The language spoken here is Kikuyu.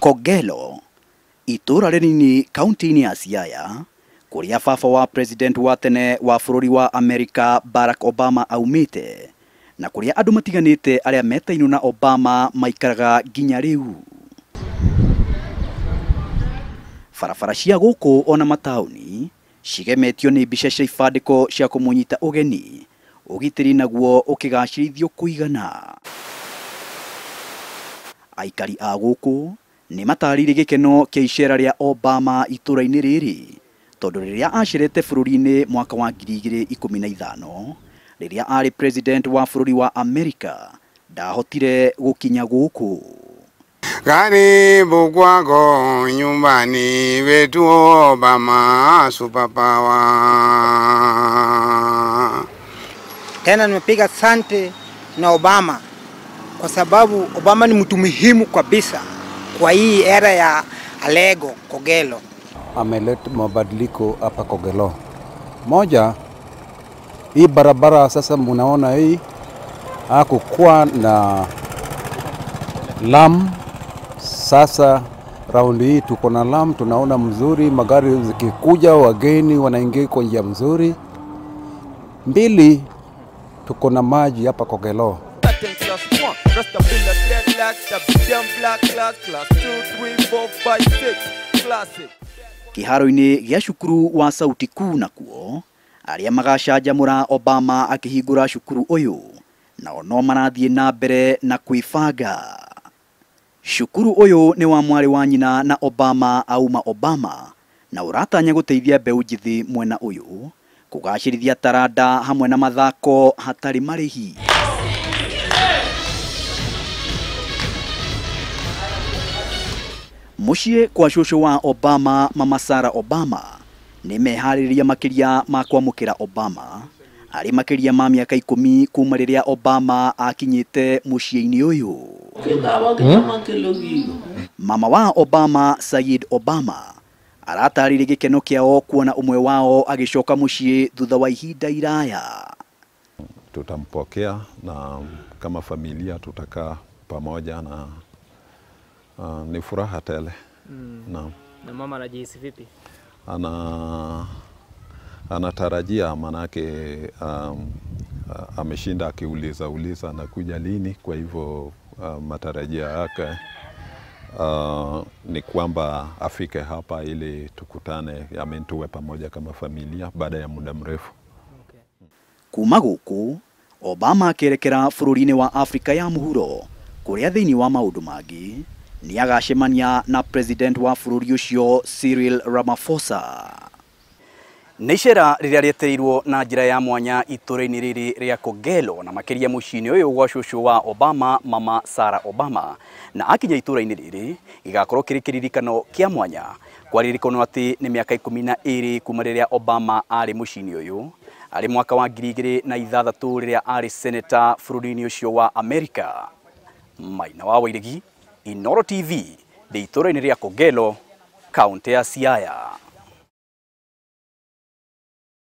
Kogelo, itũũra rĩnini kaunti-inĩ ya Siaya, kũrĩa baba wa president wa tene wa bũrũri wa Amerika Barack Obama aumĩte, na kũrĩa andũ matiganĩte arĩa metainwo na Obama maikaraga nginya rĩu. Barabara cia gũkũ ona mataũni cigemetio nĩ mbica cia ibandĩko cia kũmũnyita ũgeni, ũgitĩri naguo ũkĩgacĩrithio kũigana. Aikari a gũkũ nĩ matarĩirie gĩkeno kĩa icera rĩa Obama itũũra-inĩ rĩrĩ, tondũ rĩrĩa acerete bũrũri-inĩ mwaka wa 2015 rĩrĩa arĩ president wa bũrũri wa Amerika ndahotire gũkinya gũkũ. Karibu kwako nyumbani wetu Obama superpower. Tena nimepiga sante na Obama kwa sababu Obama ni mtu muhimu kabisa kwa hii era ya Alego Kogelo. Ameleta mabadiliko hapa Kogelo. Moja, hii barabara sasa mnaona hii hakukuwa na lam. Sasa raundi hii tuko na lam, tunaona mzuri, magari zikikuja wageni wanaingia kwa njia mzuri. Mbili, tuko na maji hapa Kogelo. Kiharo-inĩ gĩa cukuru wa Sauti Kuu nakuo arĩa magacanjamũra Obama akĩhingũra cukuru ũyũ nao no marathiĩ na mbere na kwĩbanga. Cukuru ũyũ nĩ wa mwarĩ wa nyina na Obama auma Obama na ũratanya gũteithia mbeũ njĩthĩ mwena ũyũ kũgacĩrithia taranda hamwe na mathako hatarĩ marĩhi. Mũciĩ kwa cũcũ wa Obama Mama Sarah Obama nĩ meharĩrĩria makĩria ma kwamũkĩra Obama arĩ makĩria ma mĩaka 10 kuma rĩrĩa Obama akinyĩte mũciĩ-inĩ ũyũ. Mama wa Obama Sayid Obama aratarĩirie gĩkeno kĩao kuona ũmwe wao agĩcoka mũciĩ thutha wa ihinda iraya. Tutampokea na kama familia tutakaa pamoja na ni furaha tele. Na mama anajihisi vipi? Anatarajia manake ameshinda akiuliza uliza anakuja lini, kwa hivyo matarajio yake ni kwamba afike hapa ili tukutane, tuwe pamoja kama familia baada ya muda mrefu. Okay. Kuma gũkũ Obama akĩerekera bũrũri-inĩ wa Afrika ya mũhuro kũrĩa thĩinĩ wa maũndũ mangĩ nĩ agacemania na president wa bũrũri ũcio Cyril Ramaphosa. Nĩ icera rĩrĩa rĩetereirwo na njĩra ya mwanya itũũra-inĩ rĩrĩ rĩa Kogelo na makĩria mũciĩ-inĩ ũyũ gwa cũcũ wa Obama Mama Sarah Obama, na akinya itũũra-inĩ rĩrĩ gĩgakorwo kĩrĩ kĩririkano kĩa mwanya kwaririkanwo atĩ nĩ mĩaka 12 kuma rĩrĩa Obama arĩ mũciĩ-inĩ ũyũ arĩ mwaka wa 2006 rĩrĩa arĩ senator bũrũri-inĩ ũcio wa Amerika. Maina wa Wairegi, Inooro TV, ndĩ itũũra-inĩ rĩa Kogelo, kaunti ya Siaya.